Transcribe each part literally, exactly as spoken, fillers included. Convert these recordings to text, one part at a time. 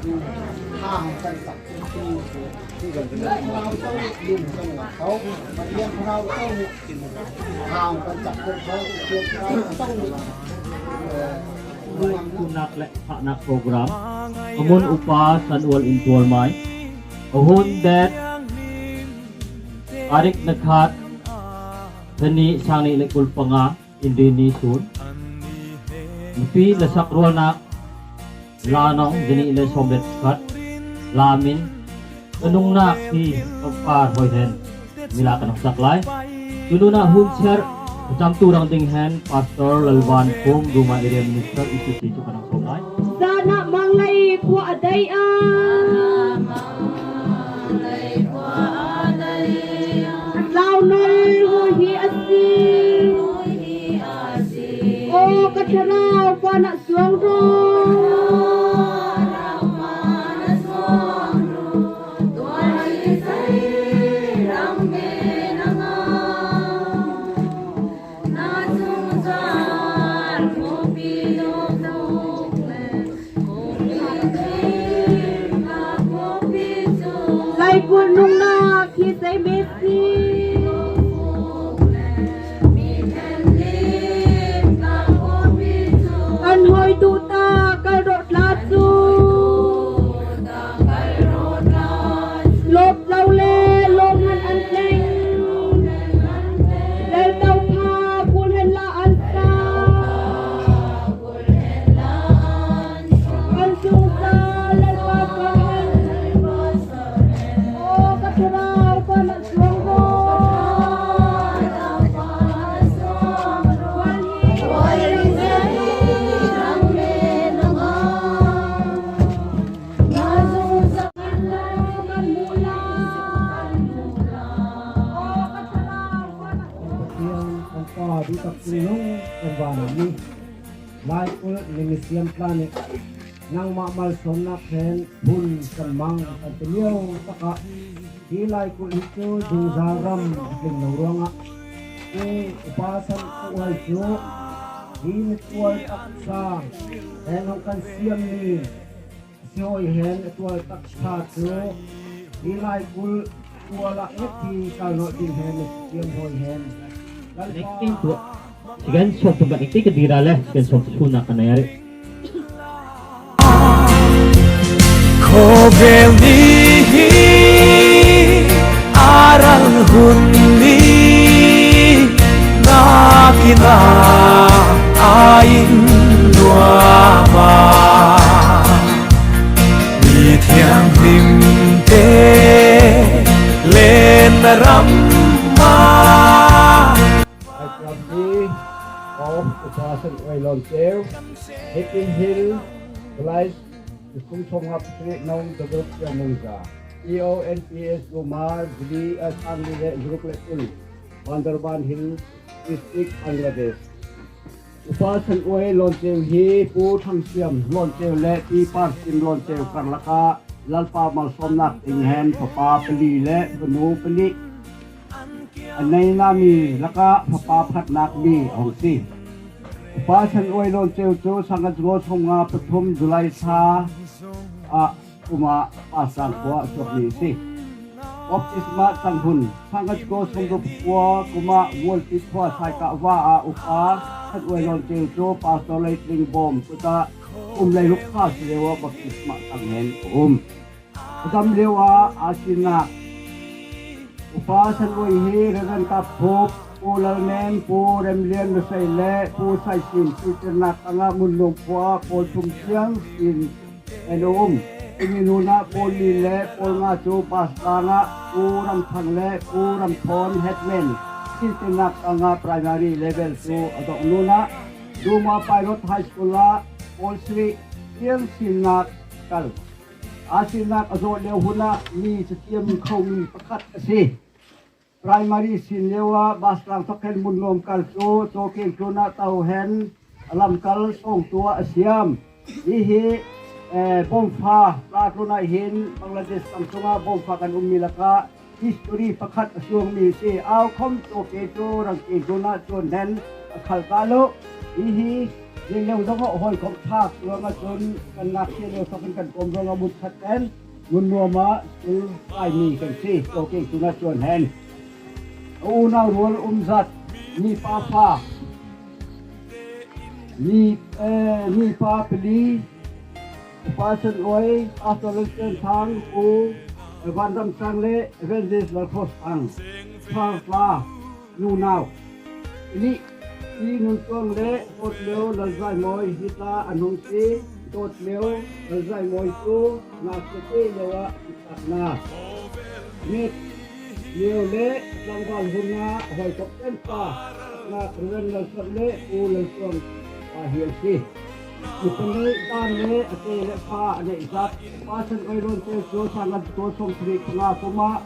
Tunâk leh thahnâk program a mun Upa Sanual in tuar mâi. A hun date tarik khat, thani, sâng nih leh kul panga, Inrinni sûn. Nupi lasak rualnâk, la nong, zanih leh sâwmriat khat, la min, ka nungnâk ti, ka par hâwi hen, mi la kan hawng sak lai. Chu nûnah hun ser, ka changtu rang ding hen, Pastor Lalvan Pum, Ruma Area Minister, E C C chu kan hawng sâwm lai. Zânah Manglei phuah a dei a. Lau nol hâwi hi asi. Aw ka thlarau, kua na suang rawh. Laikulh nungnâk hi zei mês hi. An hâwi duh ta kal rawh tla chu. Lâwm lo le lâwm hen an thleng. Lel to pha kul hen la an sa. An sungsa Lalpa kawng hen. Aw ka thlarau, kua na suang rawh. Pathian kan Pa duh tak chungnung kan vân mi. Laikulh ni misiam tla nih nangmah malsâwmnâk hen hun kan mang kan ti liau takah, hi laikulh hi chu zungzâl ram a tling lo ruangah, Pu Upa Sanual chu hi mi tual taksa hen hawng kan siam mi asi hâwi hen, a tual taksa chu hi laikulh tual ah ngâi ti kal nawlh ding hen a siam hâwi hen. Kan tuah. Sigan sawm tum kan ik ti ka dira le, sigan sawm sûn ah kan nei a rih. Khawvel ni hi a ral hun ni nakin a in nuam a. Mi thianghlim te len ram ah. Ai ram hi, aw Upa Sanual Lawnceu, Heping Hill, Village, kum sawmnga pasarih nong, Dodok Siamungza, E O N P S Ruma, zali, ah, sâng li leh zaruk leh kul, Bandarban Hill District, Bangladesh. Upa Sanual Lawnceu hi Pu Thangsiam Lawnceu leh Pi Parsim Lawnceu karlak ah Lalpa malsâwmnâk ding hen fapa pali leh fanu panih a nei na mi lakah fapa pakhatnâk mi a hawng si. Upa Sanual Lawnceu chu sâng khat za kaw sawmnga pathum July thla ah kum ah Pasang khua ah suak mi asi. Baptisma chang hun sâng khat za kaw sawmruk kua kum ah Mualpi khua Saikahva ah Upa Sanual Lawnceu chu Pastor Leitling Bawm kut ah kum leiruk kha si liauah baptisma chang hen a um. A dam liauah a sinnâk Upa Sanual hi Reverend Kap Phup, Pu Lalmen, Pu Remlian Masei leh Pu Saisin, sinsirnâk tangah Munnuam khua ah pawl thum chiang sin hen a um. Tuni nûnah pawl li leh pawl nga chu Bastlang ah Pu Ramthang leh Pu Ramthawn Headman, sinsirnâk tangah primary level chu a dawngh nûnah Ruma Pilot High School ah pawl sarih chiang sinnâk kal. A sinnâk a zawh liau hun ah mi chasiam kho mi pakhat asi. Primary sin liauah Bastlang thawk hen Munnuam kal chu chawkeng tlûnah to hen a lamkal sawngtu ah a siam. Hi hi, eh, Bawmfa tla tlûnah hin Bangladesh tam sungah Bawmfa kan um mi lakah history pakhat a suang mi asi. Âu khawm chawkeng chu rangkeng tlûnah chuan hen a khal ta lo. Hi hi Nih leng dawngah hâwikawm thâk ruangah chun kan ngâksia lio thawk hen kan kawm ruangah mun khat hen mun nuam ah school kai mi kan si. Chawkeng chungah chuan hen a unau rual um zat, mipa fa, mi, eh, mipa pali, Upa Sen Oi, Pastor Lalchenthang, Pu Vandamsang leh Evangelist Lalkhawsang. Fa fa, nunau. Nih, Pi Nunchuang leh Dawtlio Lalzaimawi hi tla an hawng si. Dawtlio Lalzaimawi chu ngâksia tê lio ah a sittakna. Met lio leh tlangvâl hûnah hâwikawm ṭenpa, Reverend Lalsam leh Pu Lalchuang pa hi an si. Mipa neih dân leh a tê leh fa a neih zat, Upa Sen Oi Lawnte chu sâng khat zâwng sâwmsarih panga kum ah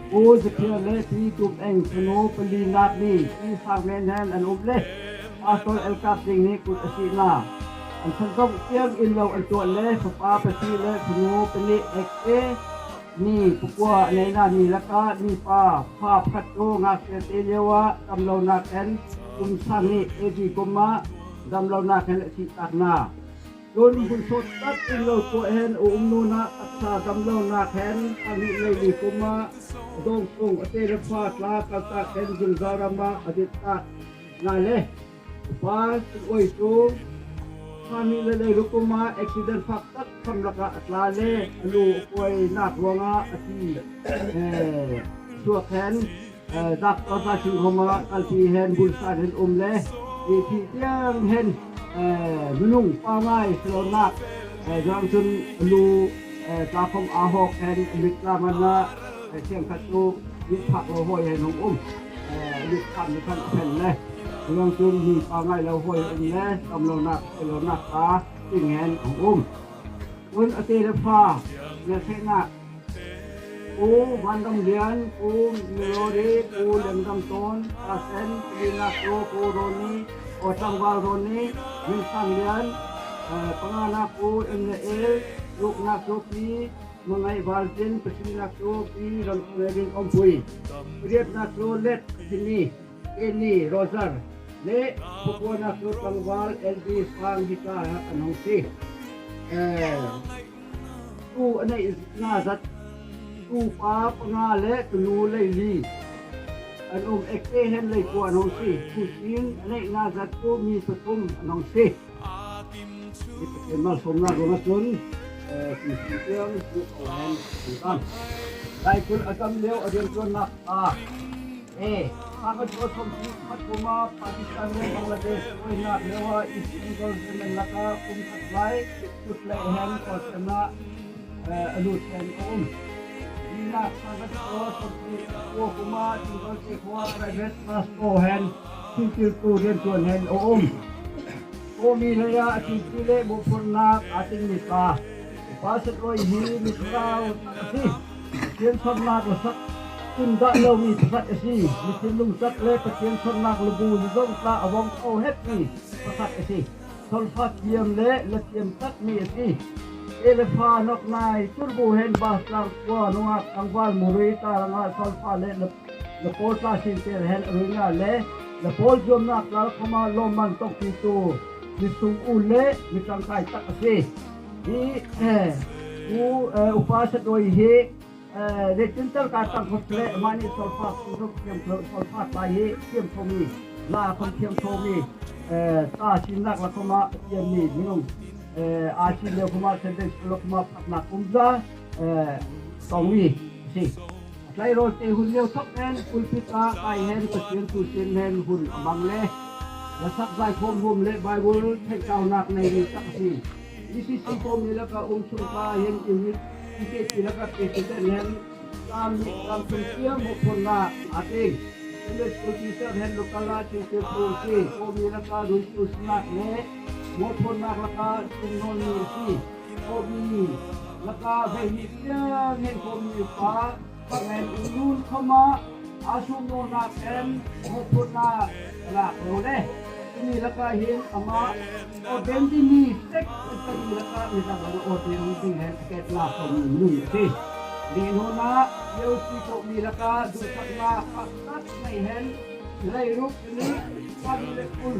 Pu Zathiar leh Pi Tum Eng fanu palinâk mi, Pi Sangmen hen an um le, Pastor L. Kap Ding nih kut a sihna. An chhan zawng tiang in lo an tuah le, fapa pasarih leh fanu panih, ektê mi pakua a neina mi lakah mipa fa pakhat chu ngâksia tê lio ah damlonâk hen kum sâng nih A D kum ah damlonâk hen a sittakna. Chun hun sawt tak in lo tuah hen a um nûnah taksa damlonâk hen sâng nih leili kum ah a dâwngsung a tê leh fa tla kaltâk hen zungzâl ram ah a dit tâkna le, Upa Sen Oi chu sâng nih leh leiruk kum ah accident fâk tak kham lakah a tla le, a lu a kuainâk ruangah a thi, eh, suak hen, eh, doctor tla singkhawm ah kalpi hen bul sâng hen um le, a thi tiang hen, eh, minung pangngai si lonâk, eh, zang chun a lu, eh, tla khawm a hawk hen a mit tla man ah, eh, thiang khat chu mit phâk lo hâwi hen hawng um. Eh, mit khâm mi khan a phen le, zang chun mi pangngai lo hâwi um le, damlonâk, damlonâk ta ting hen hawng um. Chun a tê leh fa, ngelchhiatnâk, Pu Vandamlian, Pu Melody, Pu Lemdamtawn, Tasen, palinâk chu Pu Ronnie, aw, tlangvâl Ronnie, Minsanglian, eh, panganâk Pu M L A, ruknâk chu Pi Mangaih Valzin, pariatnâk chu Pi Ramsawmngai Rinawmpui, pariatnâk chu Let Jimmy, Kenny Roger leh pakuanâk chu tlangvâl L B Sang hi tla an hawng si. Eh, tu a neihna zat, tupa panga leh tunu leili an um, ektê hen leikua an hawng si. Tusîn a neihna zat chu mi pathum an hawng si. Hi Pathian malsâwmnâk ruangah chun, eh, tusîn tiang chu ko hen an um. Laikulh a dam lio a rianṭuannâk ta. Eh, sâng khat zâwng sâwmsarih pakhat kum ah Pakistan leh Bangladesh ruainâk lio ah East Bengal Regiment lakah kum khat lai kut leh hen kawlsenah, eh, a lût hen a um. Dinâk sâng khat zâwng sâwmsarih kua kum ah Bengal State khua Private Master hen thingtirtu rianṭuan hen a um. Kawhmi leiah a thingpi leh mawhphurhnâk a ting mi tla, Upa Sen Oi hi mi thlarau tak asi. Pathian sawrnâk lasak tâwn dah lo mi pakhat asi. Mi thinlung chak leh Pathian sawrnâk labu zawng tla a vawng tho het mi pakhat asi. Solfa thiam leh la thiam tak mi asi. Tê leh fa nawknâi churbu hen Bas tlâng khua nungâk tlangvâl Murui tla rangah solfa leh la La pawl tla sîntir hen a rui na le, la pawl zuamnâk tla khawm ah lâwmman tawngpitu mi sungûl leh mi ṭangkâi tak asi. Hi, eh, u, eh, Upa Sen Oi hi, eh, leitlun tal ka tang khawm leh amah nih solfa, solfa tla hi thiam tho mi, la khawm thiam tho mi, eh, tla sînnâk la khawm ah a thiam mi minung, eh, a sîn lio khawm ah Sunday school khawm ah phatnâk um za, eh, tawng mi asi. A tlairâwlte hun lio thawk hen pulpit ah kai hen Pathian thu sim hen hun a mang le, lasak zâi khawm hum leh Bible theihtaunâk nei mi tak asi. E C C Kawhmi lakah um chung tla hen unit, E K P lakah president hen tlâm nih tlâm thum tiang mawhphurhnâk a ting. Sunday school teacher hen local ah thingtirtu asi. Kawhmi lakah ruitu sinâk leh mawhphurhnâk lakah tum nawn mi asi. Kawhmi lakah veihnih tiang hen Kawhmi pa Pangên um nûn khawm ah, a sûm nawnâk hen mawhphurhnâk a lâk rawh le, chumi lakah hin amah ordain ding mi sek, chumi lakah midang an ordain ding hen a kêt lâk khawm mi asi. Nih nûnah L C Kawhmi lakah duhsaknâk pakhat nei hen, leiruk nih, pali leh kul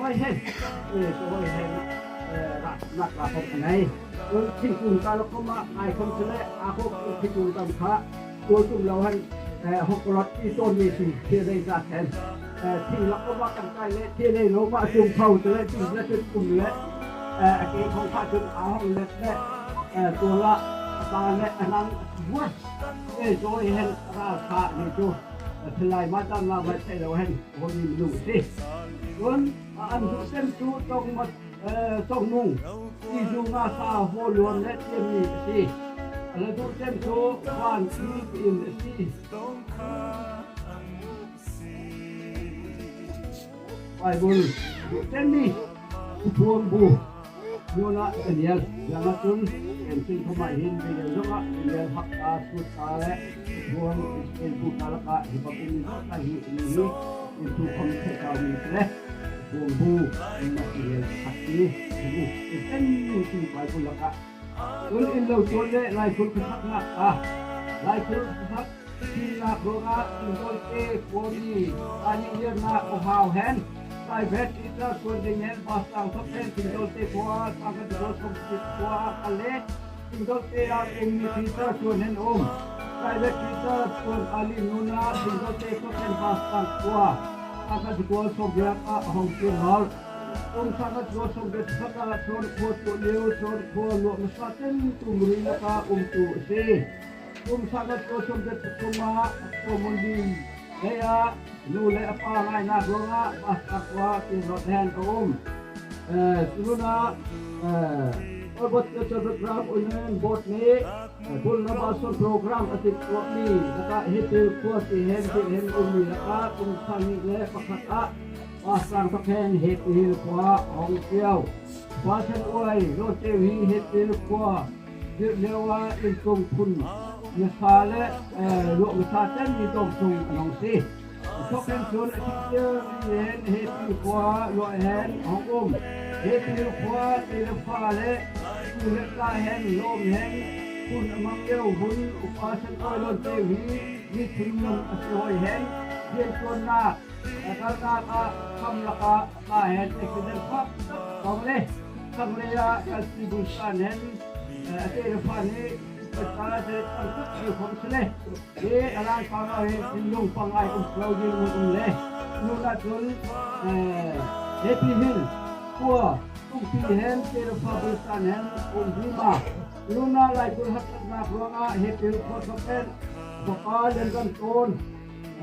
hâwi hen, eh, chu hâwi hen, eh, rah, rah, rah khawm a nei. Chun thingkung tla lakah khawm ah ngâi khawm sele, a khawm thingkung tam kha, tual tum lo hen, eh, hawng ka lâwt ti tâwn mi ti, thil rêi zât hen. Eh, thing lakah khawm ah kan kâi le, thil rêi lo mah chun tho sele, thing la chun um le, eh, a kei khawm kha chun a hawng let le, eh, tual ah, a ta le, a nang, vuat, eh, chu hâwi hen, rah kha ni chu. Thilai ma tam la bai thei lo hen, hâwi ni minu si. Chun, a an duh chem chu Chawngmung, eh, Chawngmung. Ti zu nga sa haw luan le tiam mi si. A la duh chem chu van ti ti in si. Bible duh chem mi. Phuang bu. Nûnah Daniel, ziangahtachun, kan sin khawm ah hin, Daniel zongah, Daniel hapta, sût ta le, phuang, Israel bu tla lakah, hi bang um mi zawh ta hi, hi, hi, in tu khawm thei kau mi le, phuang bu, in ma Daniel khat hi, hi, in en mi ti Bible lakah. Chun in lo tuan le, laikulh khuathak ngâ, ah, laikulh khuathak, Sinah ruangah Singdawlte khua mi, a nih liannâk a hâu hen, Private Teacher Suan Ding hen, Bus Tang Thawk hen, Singdawlte khua, sângkhat zakua sâwmkua le, Singdawlte ah um mi Teacher Suan hen um. Private Teacher Suan a lim nûnah, Singdawlte Thawk hen, Bus Tang khua, sângkhat zakua sâwmriat ah a hawng tir nawlh. Kum sângkhat zakua sâwmriat pakhat ah Suan khua tuah liau, Suan khua luah masa ten tum rui lakah um tu asi. Kum sângkhat zakua sâwmriat pathum ah Suan Mun Ding lei ah nu leh a pa ngâinâk ruangah Bus Tang khua tir nawlh hen a um. Eh, chu nûnah, eh, Albert Church Program Union Board nih, eh, Bulna Bus Suan Program a tir tuah mi lakah Hepil khua ti hen ti hen um mi lakah kum sâng nih leh pakhat ah Bus Tang Thawk hen Hepil khua a hawng tir. Pa Sen Uai, Lawnteu hi Hepil khua dirh liauah in tung phun masa le, eh, luah masa ten mi tawng sung a nawng si. Thawk hen chun a thingtir ri hen Hepil khua luah hen hawng um. Hepil khua ti le fa le, tu le tla hen lâwm hen, phun a mang liau hun, Upa Sen Uai Lawnteu hi mi thinglam a si hâwi hen, rianṭuannâk, a kalnâk ah, kham lakah, a hen accident khawm tak kawng le, khang lei ah kalpi bulsan hen, eh, a tê le fa nih, pachâ te tam tak si khawm si le, hi a langpang ah hin thinlung pang ngâi um lo ding mun um le, nûnah chun, eh, Hepil khua, tungpi hen, tê le fa bulsan hen, um hi ma. Nûnah laikulh harsatnâk ruangah Hepil khua thawk hen, fapa Lian Zan Tawn,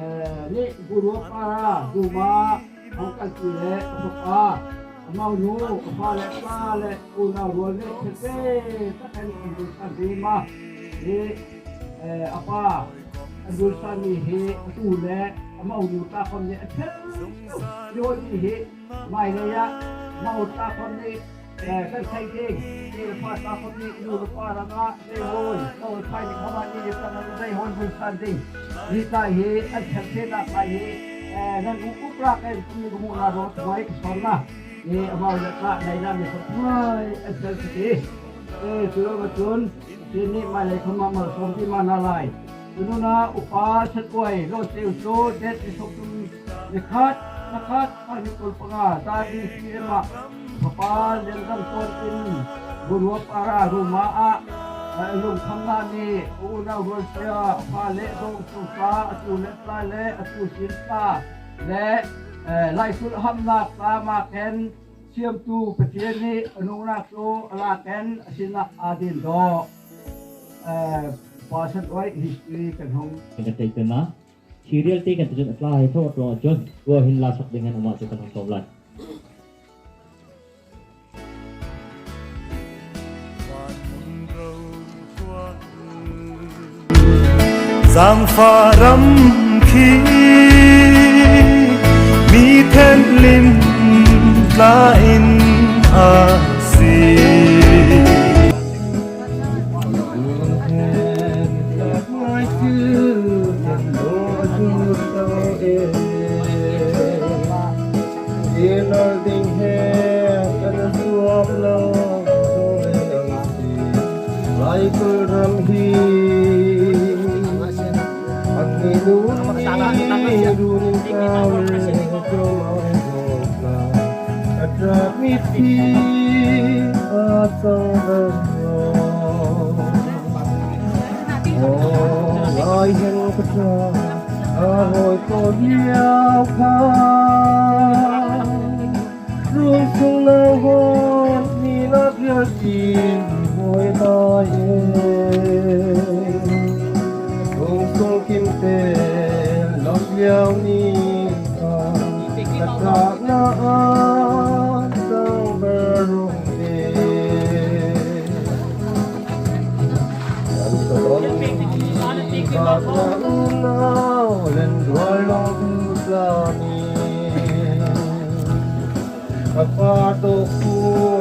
eh, nih Buruak para, Duma, hawng kalpi le, fapa, amau nu, a fa le, pa le, unau rual nih, thil tê tak hen an bulsan ding ma. Hi, eh, a pa, an bulsan mi hi, a tu le, amau nu tla khawm nih, a thil, nih hi, Mâi lei ah, mâu tla khawm nih, eh, kan theih ding. Tê le fa tla khawm nih, nu le pa rangah, zei hâwi, mâu le phai nih khawm ah nih, kan zei hâwi bulsan ding. Hi tla hi, an thil theih nak tla hi, eh, nan u up rak en, timi ka muh na rawh, tla hi ka sawr na. Hi, amau le tla, nei na mi khawm, mâi, an thil theih. Eh, chu ruangah chun, tê nih mâi lei khawm ah malsawm ti ma na lai. Tununa Upa Sathuai Lawseu chu date ni sawmthum le khat, le khat, March ni kul panga, Dadi C M ah, Papa Liandam Pawl in, Buruapara Ruma ah, eh, lungkhamna ni, unau rualsia, pa le dawng sungpa, a tu le tla le, a tu sin tla le, eh, laikulh hamhnak tla ma khen, Siamtu Pathian nih a nungnâk chu a lâk hen a sinah â din dawh. Eh, Pa Sathuai history kan hawng. Kan tei peuhmah. Serial te kan ti chun a tla hei thaw a tlawng ah chun, tua hin la sak ding hen amah chu kan hawng sawm lai. Zangfah ram khi mi thenhlim tla in a si. Inal ding he kan zuam lo dawh le ang si. Laikulh ram hi an ni nun ni run in kau le kau mai dawk la. A ṭap mit hi a sang lo. Aw, lai hen ka ṭap a hâwi ko liau kha. Rungsung nauhâwi ni na phial ti hâwi ta e. Rungsung kimte lam liau ni kha ka ṭap na an sang ber rung e. Kan ka don ka na unau len dual long tu tla ni. Ka pa tawh khum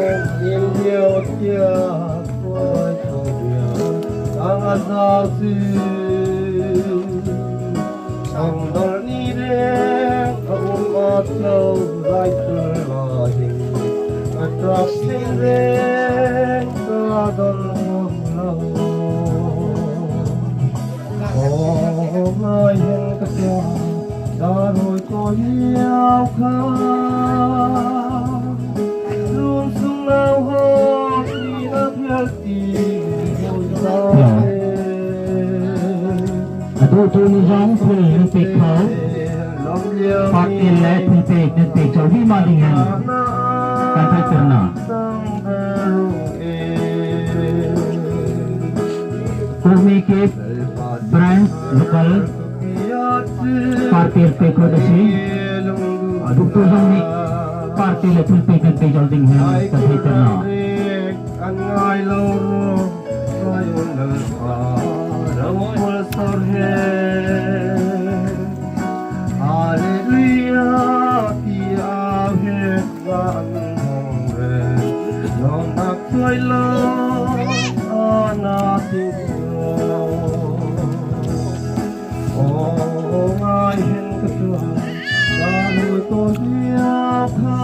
in liau thiak tuai tawh liau ang a zau si. Ang dal ni reng a um a tlo lai tul la hin a tap sin reng ka dal hawng lo. Aw, ngai hen ka ṭap, dar hâwi ko liau kha. Rungsung nauhâwi ni na phial ti hâwi ta e. A duhtu nih zong thil min pêk kho. Party le thil pêk, min pêk châwi mah ding hen kan theihter na. Kumi kip branch local party pêk kho asi. A duhtu zong nih party le thil pêk kan pêk châwi ding hen kan theihter na. An ngai lo rawh, ngai lo rawh, rawh, rawh, rawh, rawh, rawh. Hallelujah, ti a het la an hawng re. Lawmhnak tuai lo, a na ti lo. Aw, ngai hen ka ṭap, dar hâwi ko liau kha.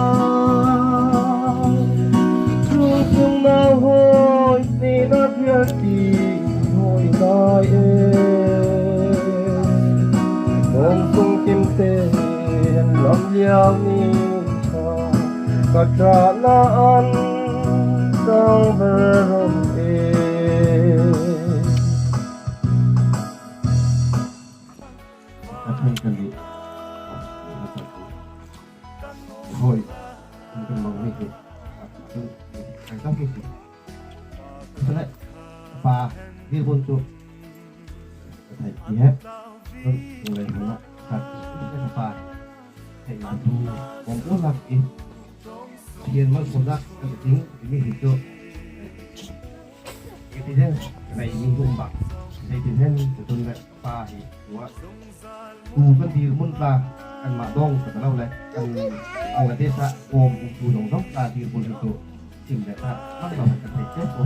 Rungsung nauhâwi ni na phial ti hâwi ta e. Rungsung kimte lam liau ni kha ka ṭap na an sang ber rung e. A thang kan nih. Hâwi. Kan mang mi hi. Kan tawk mi hi. Ka le pa, Dirbun chu ka theih ti he. Kan lei hang na. Ka pa. Theih na tu. Kawm u lak i. Thian mal kawm lak kan ting mi hi chu. Ka ti hen. Ka nei mi hum bak. Ka ti hen. Ka tun le. Pa hi, tua. Tu kan Dirbun tla, kanmah dawng ka lo le, kan Bangladesh ah kawm um tu dawng dawng tla Dirbun hi tu. Sim le tla, mang lo hen kan theih te ko.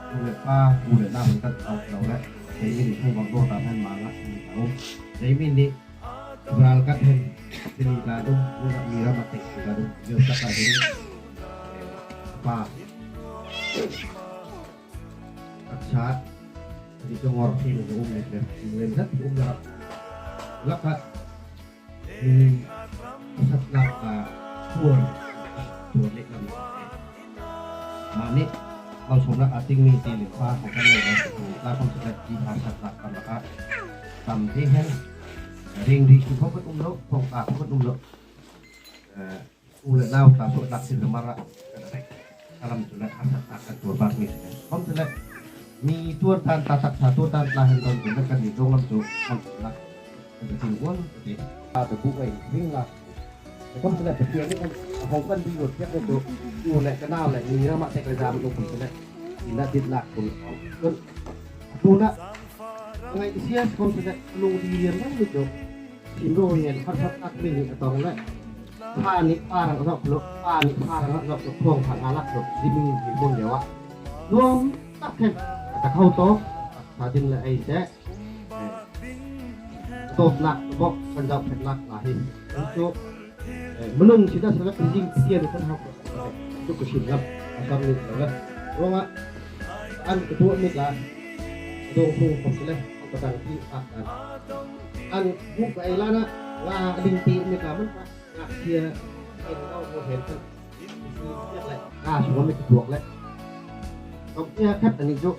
Tu le pa, tu le na hen kan lo le. Kei mi ni thang bang dawng ta hen ma ngah ni ta um. Kei mi ni, bral kat hen, sini tla dawng, dawng mi ram a tek tla dawng, dawng kat ta hen. Pa. Ka châ. Nih ka ngor thim ka um nih le, thim le zat um dah. Lakah, hmm, harsatnâk a tuar, tuar leh lam. Mah nih, malsâwmnâk a ting mi ti leh fa, hawng kan leh, la khawmsele, ti harsatnâk kan lakah. Tam ti hen, ring ri, ki khawm kan um lo, khawm ka khawm kan um lo. Eh, U leh nau ta suahnâk sinah mara kan rek. Ka lam chu leh harsatnâk kan tuar bâk mi si. Khawmsele mi tuar dân ta tak sa tuar dân tla hen don chu leh kan ni dawng lam chu khawmsele kan ti ual ti. Ta ta bu ngai ring la. Khawmsele Pathian nih kan hawng kan bi lut piak chu. U leh ka nau leh mi ram ah tek leh zâm lu khawmsele. Ina dit lâk kun. Kun. Tuna. Ngai sia khawmsele lung di lian lam chu. Sim ro hen harsatnâk mi nih a tawng le. Fa nih fa rang a zawk lo, fa nih fa rang a zawk lo, thuang fa nga lak lo, zi mi zi mun lio ah. Nuam tak hen, a tak hau tawh, a din le ei seh. Tawpnâk bawk, kan zauh phetnâk la hi. Chu, eh, minung si dah sa lak zing tian kan hau. Chu ka sim lam, a sam ni la. Ruangah, an ka tuah mi la, dawng phung khawmsele, an ka tang ti ak an. An buk ka ei lana, nga a ding ti mi ka man ka, nga sia, en ngau mo hen kan. Isi tiak le, nga sua mi ka tuak le. Kawm tia khat ani chu,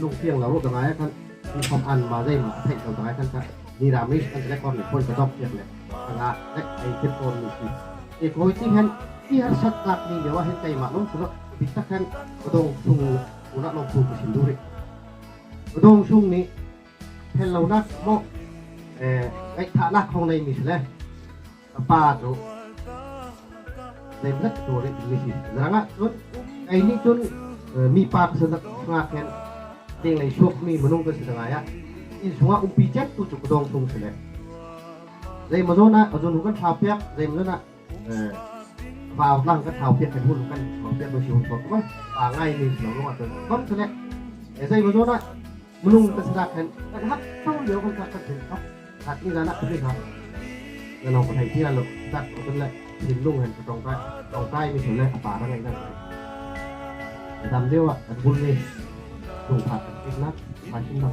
lung fiang lo ro ka ngai kan. Ni khawm an ma zei ma, thei lo ka ngai kan ka. Ni ram mi kan le kon ni kon ka dawk tiak le. Ka nga le, ei kit kon ni si. E koi ti hen, ti harsatnâk ni lio hen kei ma lawm sula. Bi tak hen, ka dawng sung, una lawm sung ka sim du ri. Ka dawng sung ni, Phel lonâk maw, eh, ngaihthâhnâk hawng nei mi si le. Ka pa chu. Nei mlet chu rih mi si. Rangah chun, kei nih chun, eh, mi pa ka sinâk ngâk hen. Ding lei suak mi minung ka si ngai ah. Insungah umpi chet tu chu ka dawng sung si le. Zei ma zawn ah, a zawn hun kan thlau piak, zei ma zawn ah, Eh, vau tlang kan thlau piak kan hun kan thlau piak lo si hun sawt tu kan. Pa ngai mi lo lo kan. Kan tu le. Eh, zei ma zawn ah. Minung kan sinâk hen. Kan hak thâu lio kan ka kan hen. Hak ni zan ah kan ni ha. Kan hawng kan hei ti lo. Tak kan le. Thinlung hen ka tawngkai. Tawngkai mi tu le. A pa rang ngai nang. Dam lio ah. Kan bul ni. Lung phat kan ti na. Phat ti na.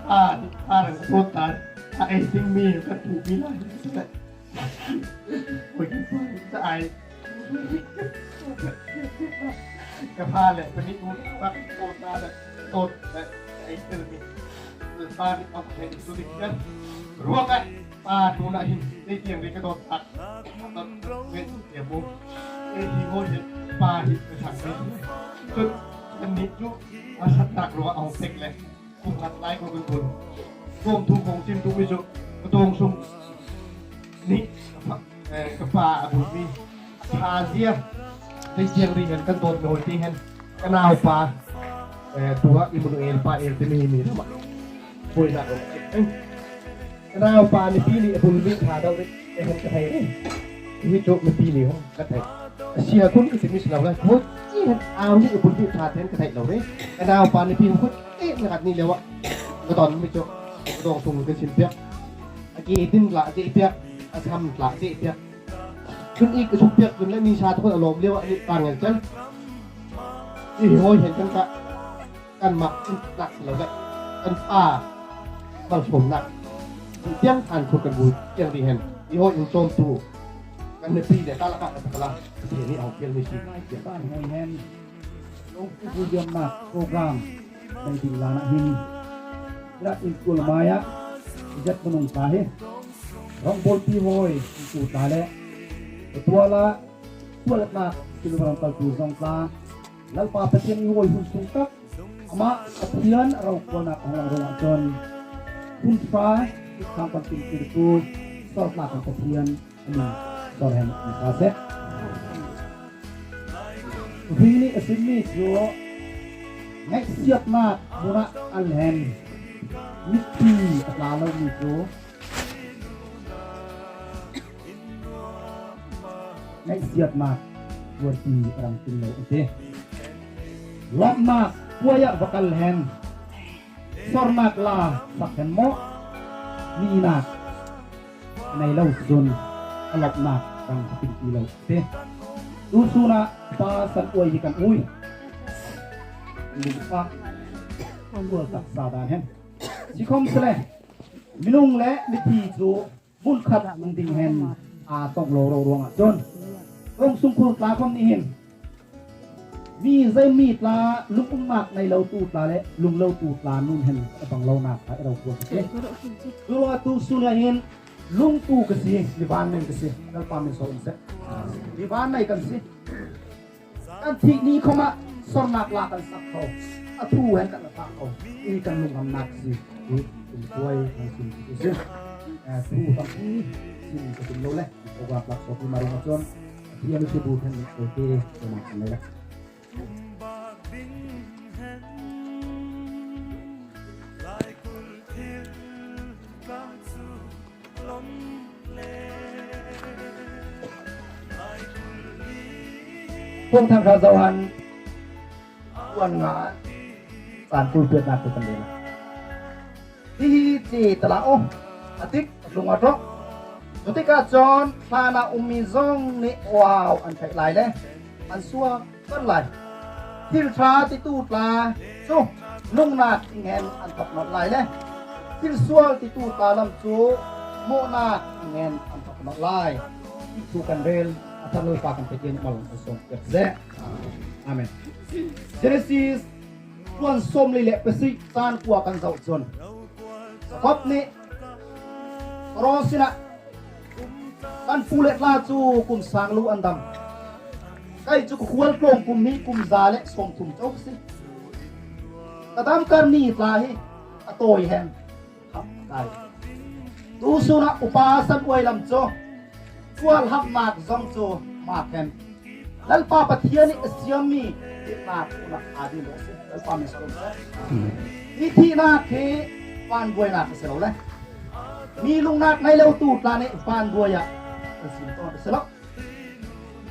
A, a rang sawt tan. A ei sing mi ka tu mi lai. Ôi, ka pa, ka ai. Ka pa le, pahnih u, pa, tawt na le, tawt le, ei tel mi. Ka pa ni, ok, ei tu ni kan. Ruangah, pa tu na hin, ni tiang ni ka tawt tak. Tawt, ngen, tiang mu. Ei hi ho hin, pa hi, ka sang ni. Tut, kan ni tu, a sat tak ruangah, ong tek le. Kum khat lai ko kan kun. Kum thu kong chim tu mi chu. Ka tawng sung. Ni, eh, ka pa a bul mi. Tha zia. Tei chiang ri hen kan dawt nawi ti hen. Ka naupa. Eh, tua Emmanuel pa el ti mi mi rama. Poi na ko. Eh. Ka naupa ni pi ni a bul mi tha dau ri. Eh, hen ka thei ri. Hi chu mi pi ni hong ka thei. A sia kun ka ti mi si lo lai. Ko chi hen au ni a bul mi tha ten ka thei lo ri. Ka naupa ni pi hong ko chi na kat ni lewa. Ka don mi chu. Ka dawng sung ka sin piak. A ki din la ti piak. A sam la ti piak. Chun i ka suk piak chun le ni sa tu a lawm lewa ni tang ngal chan. I hoi hen kan ka. Kan mak in nak si lo le. Kan pa. Malsawmnâk. Tiang kan khur kan bu. Tiang ri hen. I hoi in chawm tu. Kan ne pi le ta la ka ta la. Ti ni au pial mi si. Kan hoi hen. Lawng pu bu diam nak program. Dai ding la na hin. Rat in kul maya. Jat menung ta he. Rong bol pi hoi. Tu ta le. Tua la. Tua la nak. Kilu barang tal tu zong ta. Lalpa Pathian i hoi hun sung tak. Amah Pathian a rokualnâk a hawng lang ruangah chun. Hun fa, i khang kan tin kir tu, sawrnâk kan Pathian, a min sawr hen i sa seh. Ri nih a sim mi chu, ngaihsiatnâk mun ah an hen, mitthi a tla lo mi chu, Ngaihsiatnâk tuanpi a rang tlung lo an ti. Lâwmhnâk uai ah va kal hen. Sawrnâk la sak hen maw. Nihnâk a nei lo chun a lâwmhnâk dang a tingpi lo ti. Tuchun ah Pa San Uai hi kan ui. Min pa. Kan gual taksa dân hen. Sikhawmsele, minung leh mithi chu mun khat an ding hen a tawng lo ro ruangah chun, Kawngsungkhur tla khawm nih hin, mi zei mi tla, lungumnâk nei lo tu tla leh lung lo tu tla nun hen a bang lonâk kha i rokual ka si. Chu ruangah tuchun ah hin, lungtu ka si, mi vân nei ka si, Lalpa min sawr um seh. Mi vân nei kan si. Kan thih ni khawm ah sawrnâk la kan sak kho. A thu hen kan la sak kho. Hi kan lungdamnâk si. Hi kan tuai kan sim si. Eh, thu tampi sim ka sim lo le. Program lak sawpi ma ruangah chun. Thiam si bu kan ni ko te ko ma kan le. Thâwngthâng Ṭha Johan, tuan nga, chan kul piaknâk te kan leh na. Hihi ti tla aw, a dik lung a ṭawk. Chu tikah chun, thla ah um mi zawng nih uau an theih lai le, an suak kan lai. Thil ṭha titu tla chu nungnâk ding hen an thawk nawlh lai le, thil sual titu tla lam chu mawhnâk ding hen an thawk nawlh lai. Hi thu kan rel a tha Lalpa kan Pathian mal an sawm piak seh. Amen. Genesis tuan sawmli leh pasarih chan kua kan zoh chun, Jakob nih Pharao sinah, kan pu leh tla chu kum sâng lu an dam. Kei chu ka khual tlâwng kum hi kum za leh sâwmthum cho ka si. Ka dam kar ni tla hi a tâwi hen. Kha kai. Tuchun ah Upa San Uai lam chu khual hamhnâk zawng chu mâk hen. Lalpa Pathian nih a siam mi thihnâk unah a ding lo si. Lalpa min sawr um seh. Hi thihnâk hi vânduainâk a si lo le, mi lungnâk nei lo tu tla nih vânduai ah an sim tâwn a si lo.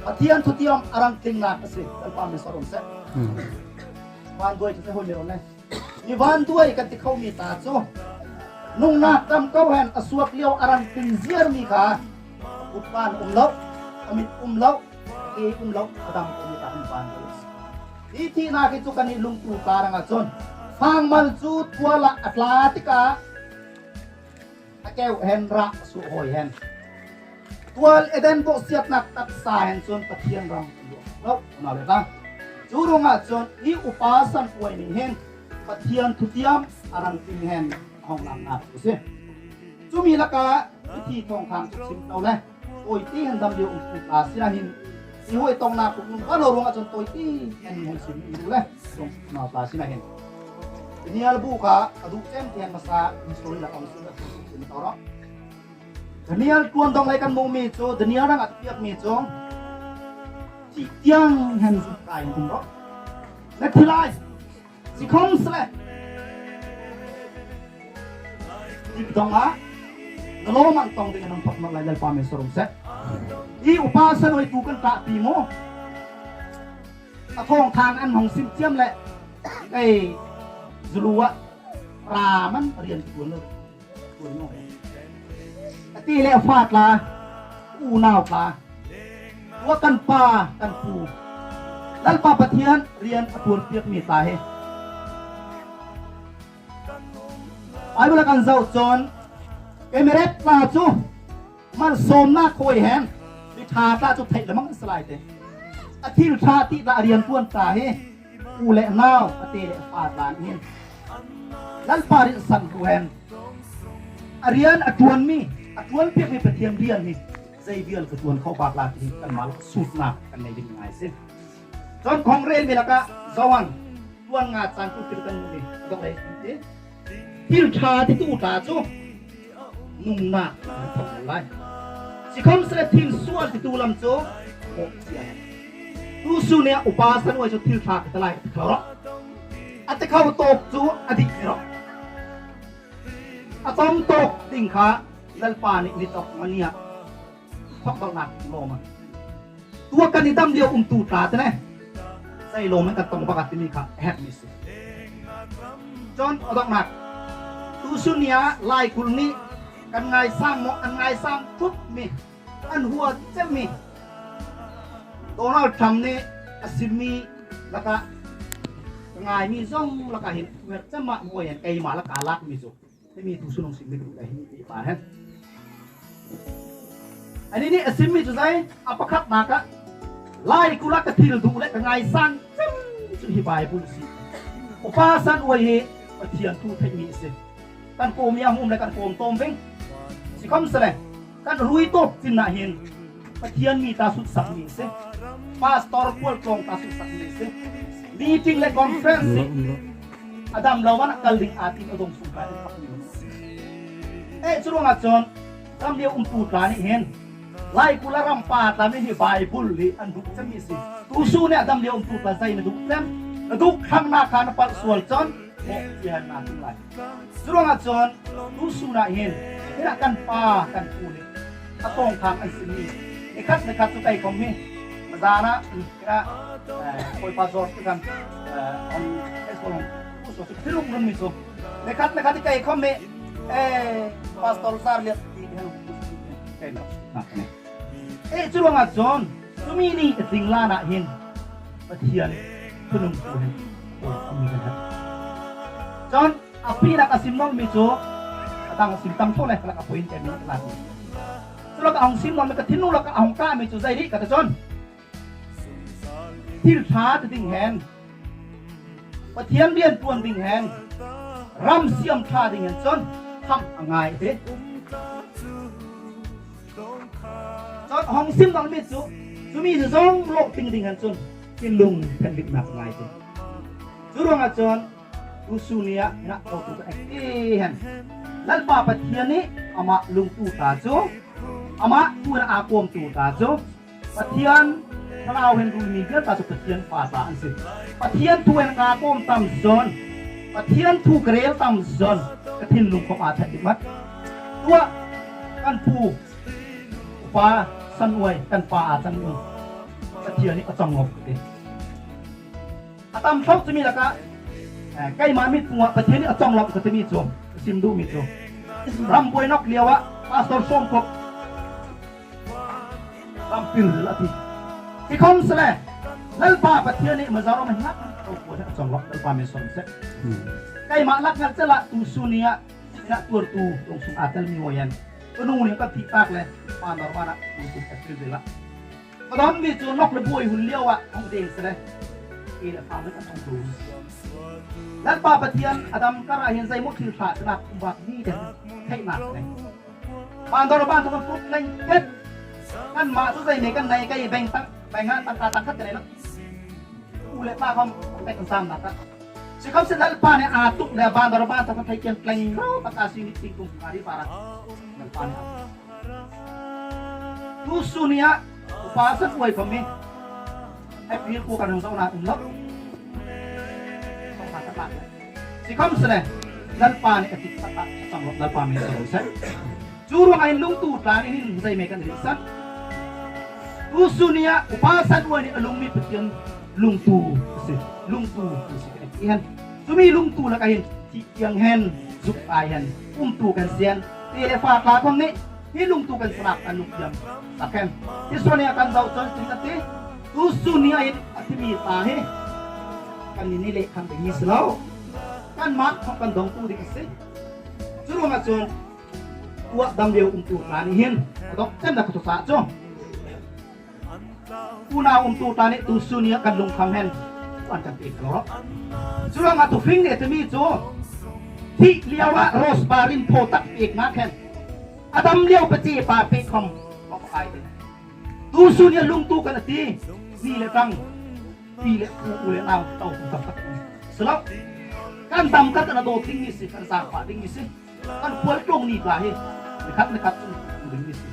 Pathian thutiam a rang tlingnâk a si. Lalpa min sawr um seh. Vânduai chu si hâwi mi rawh le. Mi vânduai kan ti kho mi tla chu nungnâk dam ko hen a suak liau a rang tling ziar mi kha, a kut vân um lo, a mit um lo, a ke um lo, a dam ko mi kha kan vânduai. Hi thihnâk hi chu kannih lungtu tla rangah chun fângmal chu tual ah a tla tikah a keu hen rah a suh hâwi hen. Tual Eden bawhsiatnâk taksa hen chun Pathian ram kan luah lo, unau le tla. Chu ruangah chun hi Upa San Uai nih hin Pathian thutiam a rang tling hen a hawng lâknâk chu si. Chumi lakah mithi thâwngthâng chu sim to le, tâwitê hen dam liau um tu tla sinah hin, hi hâwi tâwngnâk kum um ka lo ruangah chun tâwitê hen hawng sim mi le, unau tla sinah hin. Daniel bu kha a duh chem ti hen masa history lakah hawng sim mi to rawh. Daniel tuan dawng lei kan muh mi chu, Daniel rangah piak mi chu, thih tiang hen zuk kai hen um rawh. Na thi lai, sikhawmsele, dik dawngah na lâwm an tawng ding hen hawng thawk nawlh lai, Lalpa min sawr um seh. Hi Upa San Uai tu kan ṭah pi maw. A thâwngthâng an hawng sim chiam le, kei zulu ah ram an rian tuan lo. Tuan lo. A ti le a fa tla, unau tla. Tua kan pa, kan pu. Lalpa Pathian rian a tuan piak mi tla hi. Bible ah kan zoh chun, Elimelek tla chu malsâwmnâk hâwi hen, mi ṭha tla chu theih lamang an si lai tê. A thil ṭha ti tla a rianṭuan tla hi, u leh nau, a tê leh a fa tla nih hin Lalpa rinhsan hluh hen, a rian a ṭuan mi, a ṭuan piak mi Pathian rian hi zei vial ka ṭuan kho bâk lai ti hi kanmah sutnâk kan nei ding ngâi asi. Chun khawng rêl mi lakah Johan tuan nga chang kul kil kan ni dawng lei ti. Thil ṭha titu tla chu nungnâk an thawk lai. Sikhawmsele thil sual titu lam chu mawh sia hen. Tuchun ah Upa San Uai chu thil ṭha ka ti lai ka ti kho rawh. A ti kho tâwk chu a dih rawh. A tawng tâwk ding kha Lalpa nih ni tawk ma ni ah thawk bâknâk lâwm a. Tua kan i dam liau um tu tla te ne. Ei lâwm hen kan tawng bâk a ti mi kha a herh mi asi. Chun, a dawnghnâk. Tusun ni ah laikulh nih kan ngaisâng maw, an ngaisâng khawp mi, an huat chem mi. Donald Trump nih a sim mi lakah, ka ngai mi zawng lakah hin, huat chem mah mawi hen keimah lakah lâk mi chu. Himi tusun hawng sim mi duh le hi, hi pa hen. Anih nih a sim mi chu zei, a pakhatnâk ah, laikulh ah ka thil duh leh ka ngaisâng chem chu hi Bible asi. Upa San Uai hi Pathian thu theih mi asi. Kan kawm mi ah um le kan kawm tâwm ving. Sikhawmsele, kan rui tâwp chin ah hin, Pathian mi ta sutsak mi asi. Pastor kual tlâwng ta sutsak mi asi. Meeting leh conference hi a dam lo ah kal ding a ti a dawngsung ka en khawp mi. Eh, churuangah chun, dam liau umtu tla nih hin, laikulh ah ram pa tla mi hi Bible hi an duh chem mi asi. Tusun nih a dam liau umtu tla zei na duh chem, na duh khangnâk kha na palh sual chun, mawh ti hen na ti lai. Churuangah chun, tusun ah hin, hinah kan pa, kan pu nih a tâwngthâng an sim mi. Ni khat, ni khat chu kei khawm hi, mazân ah, hinah, eh, Bawipa George kan, eh, an, eh, so, so, so, thilung run mi chu. Ni khat, ni khat kei khawm hi, eh, Pastor Zârlian ti hen, kei na, na, na. Eh, churuangah chun, chumi nih a tling lân ah hin, Pathian thu nung tu hen, eh, a mi kan hen. Chun, a pinâk a sim nawlh mi chu, a dang sim tam tho le, lakah point kei mi lâk mi. Chu lakah a hawng sim nawlh mi, ka thinlung lakah a hawng kah mi chu zei rih ka ti chun, thil ṭha ti ding hen, Pathian rianṭuan ding hen, ram siam ṭha ding hen chun, kham a ngâi ti. Chun hawng sim nawlh mi chu, chumi zawng lawh ting ding hen chun, thinlung thenhlimhnâk ngâi ti. Churuangah chun, tusun ni ah, hinah, ko tu ka ek ti hen. Lalpa Pathian nih amah lungtu tla chu, amah thu hen a kawmtu tla chu, Pathian thlarau hen rui mi vial tla chu Pathian fa tla an si. Pathian thu hen ka kawm tam zawn, Pathian thu ka rêl tam zawn, ka thinlung khawm a thenhlim mat. Tuah, kan pu, Upa San Uai, kan pa a chang mi. Pathian nih a chawnglawmh ka ti. A tam thlauh chu mi lakah, eh, keimah mitpung ah Pathian nih a chawnglawmh ka ti mi chu, ka sim duh mi chu. Ram buai nawlh liauah, Pastor Sawmkop ram pil a ti. Sikhawmsele, Lalpa Pathian nih mazâr awm hen ngâk, ko ko a chawnglawmh, Lalpa min sawm seh. Hmm. Keimah lak ngal che lah, tusun ni ah, Hinah tuartu dawngsung a tel mi hâwi hen. Ka nu nih ka thih tâk le, Bandar Ban ah, tuartu ka thil zel ah. Ka dawn mi chu nawlh le buai hun liauah, hawng deng sele. Kei le fa le ka thawng tu. Lalpa Pathian a dam karah hin zei maw thil ṭha chanâk um bâk mi te theihnâk le. Bandar Ban thawk kan kut leng phet. Kanmah chu zei me kan nei kei beng tak, beng ah tak, tak, tak khat ka nei lo. U le pa khawm, bek kan sam nak ah. Sikhawmsele Lalpa nih a tuk le Bandar Ban thawk kan theihchian tleng ro tak a si ni ting tung a ri pa ra. Lalpa nih a tuk. Tusun ni ah, Upa San Uai khawm hi. April kua kan hawng zo na um lo. Sikhawmsele, Lalpa nih a tik tak ah, a chawnglawmh Lalpa min sawm seh. Churuangah hin lungtu tla nih hin zei me kan rilh san. Tusun ni ah Upa San Uai nih a lung mi Pathian lungtu asi, lungtu asi kan ti hen. Chumi lungtu lakah hin, thih tiang hen, zuk ai hen, umtu kan si hen. Te le fa tla khawm nih, hi lungtu kan sanâk kan lungthiam sak hen. Hi suan ni ah kan zoh chun tin kan ti. Tusun ni ah hin, a ti mi tla hi. Kan ni ni le kan ti mi si lo. Kanmah khawm kan dawngtu ding asi. Churuangah chun, Tuah dam liau umtu tla nih hin, a dawngh chem dak ka tuah chu. Unau umtu tla nih tusun ni ah kan lungkham hen. An kan pêk lo. Churuangah Thufing nih a ti mi chu. Thih liauah rose bar rim phaw tak pêk ngâk hen. A dam liau pache pa pêk khawm. Tusun ni ah lungtu kan a ti. Ni le tang. Pi le pu, u le nau, tau pu tak tak. Silo. Kan dam kar kan a dawt ding mi si, kan zangfah ding mi si. Kan khual tlung ni tla hi. Ni khat ni khat chun ding mi si.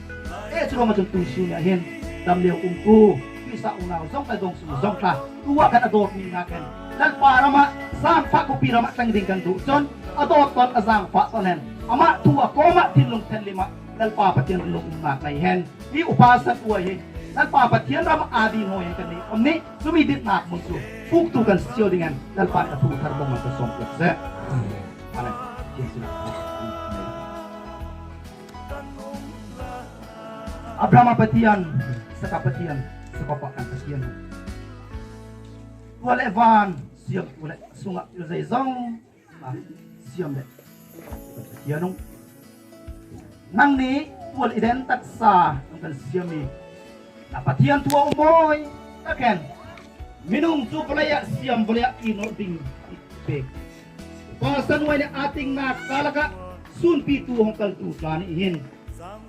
Eh, churuangah chun tusun ni ah hin. Dam liau umtu. Pisa unau zawng kan dawngsung zawng tla. Tuah kan a dawt mi ngâk hen. Lalpa ram ah, zangfah khuapi ram ah tleng ding kan duh chun. A dawt tawn a zangfah tawn hen. Amah thu a kawm ah thinlung thenhlim ah. Lalpa Pathian lungum ngâk nei hen. Hi Upa San Uai hi, Lalpa Pathian ram â dîn hâwi hen kan nei khawm nih, chu mi dinnâk mun chu pûktu kan si lo ding hen Lalpa nih a thu thar bawng hen kan sâwm piak seh. Amen. Abraham a Pathian, Isak a Pathian, Jakob a kan Pathian. Tual leh vân siam, tual leh sungah thil zeizawng siam leh Pathian ung. Nangnih tual i den taksa kan siam mi na Pathian thu a um hâwi tak hen. Minung chu vawlei ah siam, vawlei ah i nawr ding i pêk. Pasal nuai nih a tingnâk tla lakah sûnpitu hawng kaltu tla nih hin.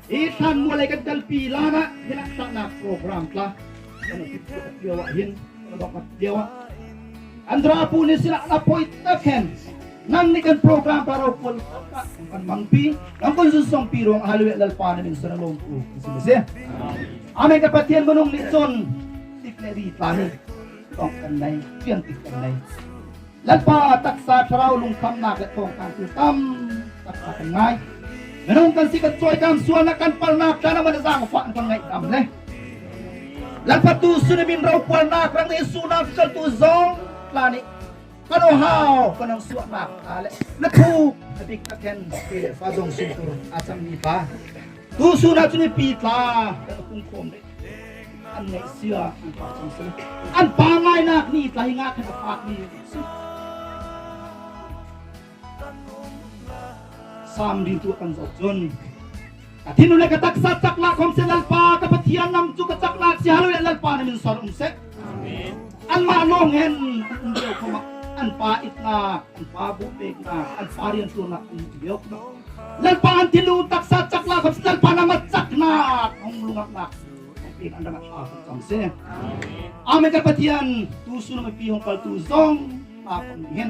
Hi Thlanmual lei kan kalpi lân ah hi laksahnâk program tla kan a tip liau ah hin, kan a dawngh liau ah. Andra pu nih sinah na poi tak hen. Nangnih kan program tla rokual kan mangpi, kan kan zun sawmpi ruangah Hallelujah Lalpa na min sawr a lâwmtu kan si. Amen. Kan Pathian minung nih chun tik leh ri tla hi tawng kan nei, chian tik kan nei. Lalpa taksa thlarau lungkhamnâk leh thâwngthâng thil tam taksa kan ngâi. Minung kan si kan chawi kan sualnâk kan palnâk tla nangmah na zângfah kan ngâi tam le. Lalpa tu sûn min rokualnâk rang nih sûnnâk kaltu zawng tla nih kan hawng hâu kan hawng suahnâk tla leh na thu na bîk tak hen pi leh fa zawng sûn tur a chang mi tla. Tu sûn ah chu mipi tla kan hawng khawm le. An ngaihsia an pa chang sele. An pa ngâinâk ni tla hi ngâk hen a pâk mi. Sâm ri tu kan zawh chun. Ka thinlung leh ka taksa chaklâk khawmsele Lalpa ka Pathian nang chu ka chaklâk si, Hallelujah Lalpa na min sawr um seh. Amen. Anmah lâwng hen an um liau khawmah an pa itnâk, an pa buh pêknâk, an pa rianṭuannâk an um liau khawmah. Lalpa an thinlung taksa chaklâk khawmsele Lalpa nangmah chaknâk hawng lungnâk. Amen. Kan Pathian, tu sûn mipi hawng kaltu zawng tla kan nih hen.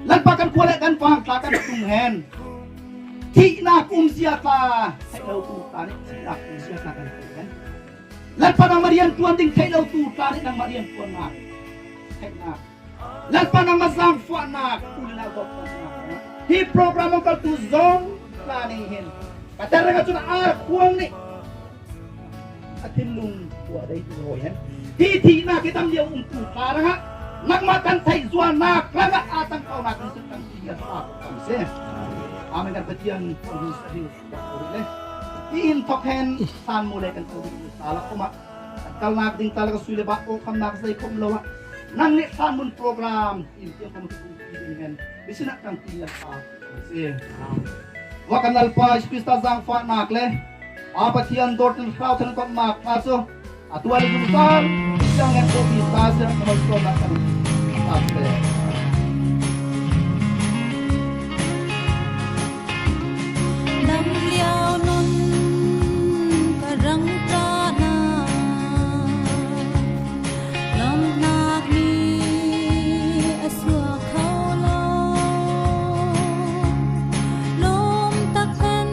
Lalpa kan khua leh kan vang tla kan tung hen. Thihnâk umzia tla theih lo tu tla nih thihnâk umzia tla kan tung hen. Lalpa nangmah rianṭuan ding theih lo tu tla nih nangmah rianṭuannâk theihnâk. Lalpa nangmah zângfahnâk, u leh nau dawngh kan ngâi. Hi program hawng kaltu zawng tla nih hin ka tar rangah chun a khuang nih a thinlung tuah deitu hâwi hen. Hi thihnâk hi tam liau um tu tla rangah nangmah kan theih zualnâk rangah a tangkaunâk kan sut kan ti ngiat tla kan si. Amen. Kan Pathian kan hu sa hi. Hi inthawk hen Thlanmual lei kan ko ding tla lak khawmah kan kalnâk ding tla lak ah sui leh bâk awlkhamnâk zei khawm lo ah nangnih Thlanmual program in tiang khawm kan tung ti ding hen mi sinah kan ti ngiat tla kan si. Tua kan Lalpa Jisu Krista zângfahnâk leh Pa Pathian dâwt hen Hrâwthanna tawpnâk tla chu a tuah leh zungzâl siang hen ko ti ta seh. Kan malsâwmnâk kan tak seh. Dam liau nun ka rang tla na, lamhnâk mi a suak kho lo. Lâwm tak hen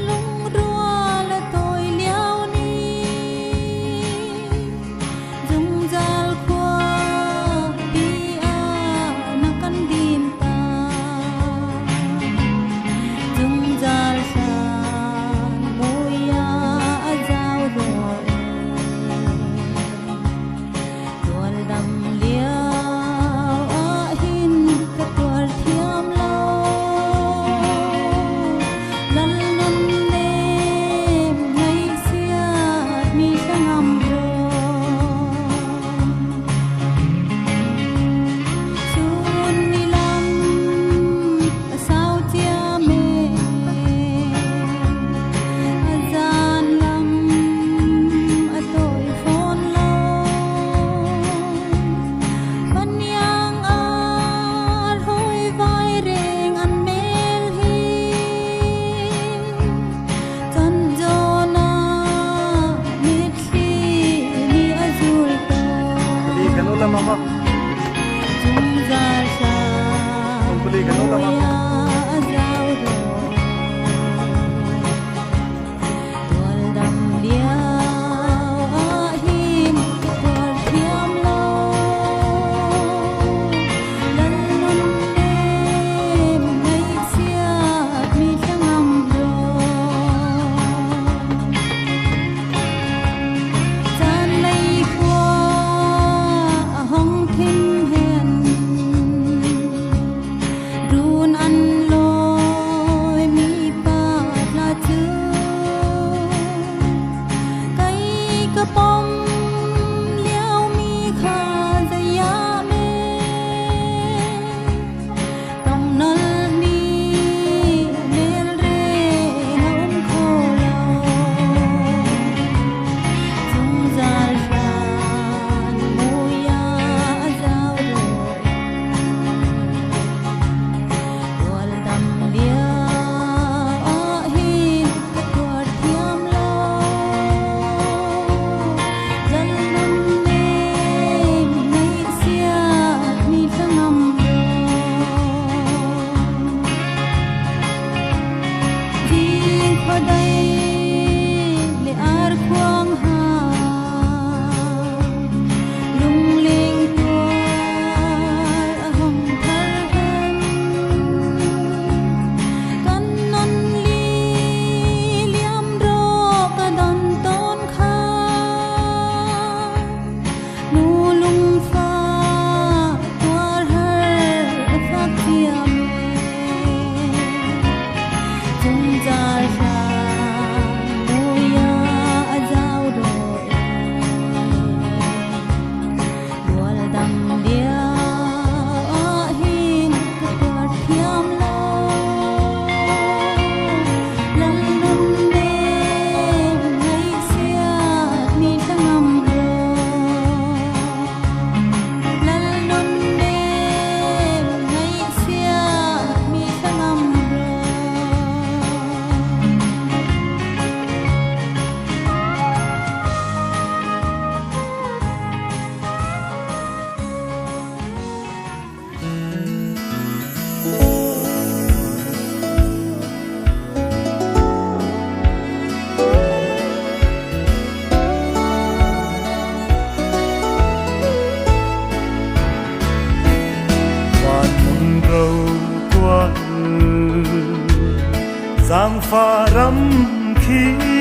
lungrual a tâwi liau ni, zungzâl khua pi Zangfah ram khi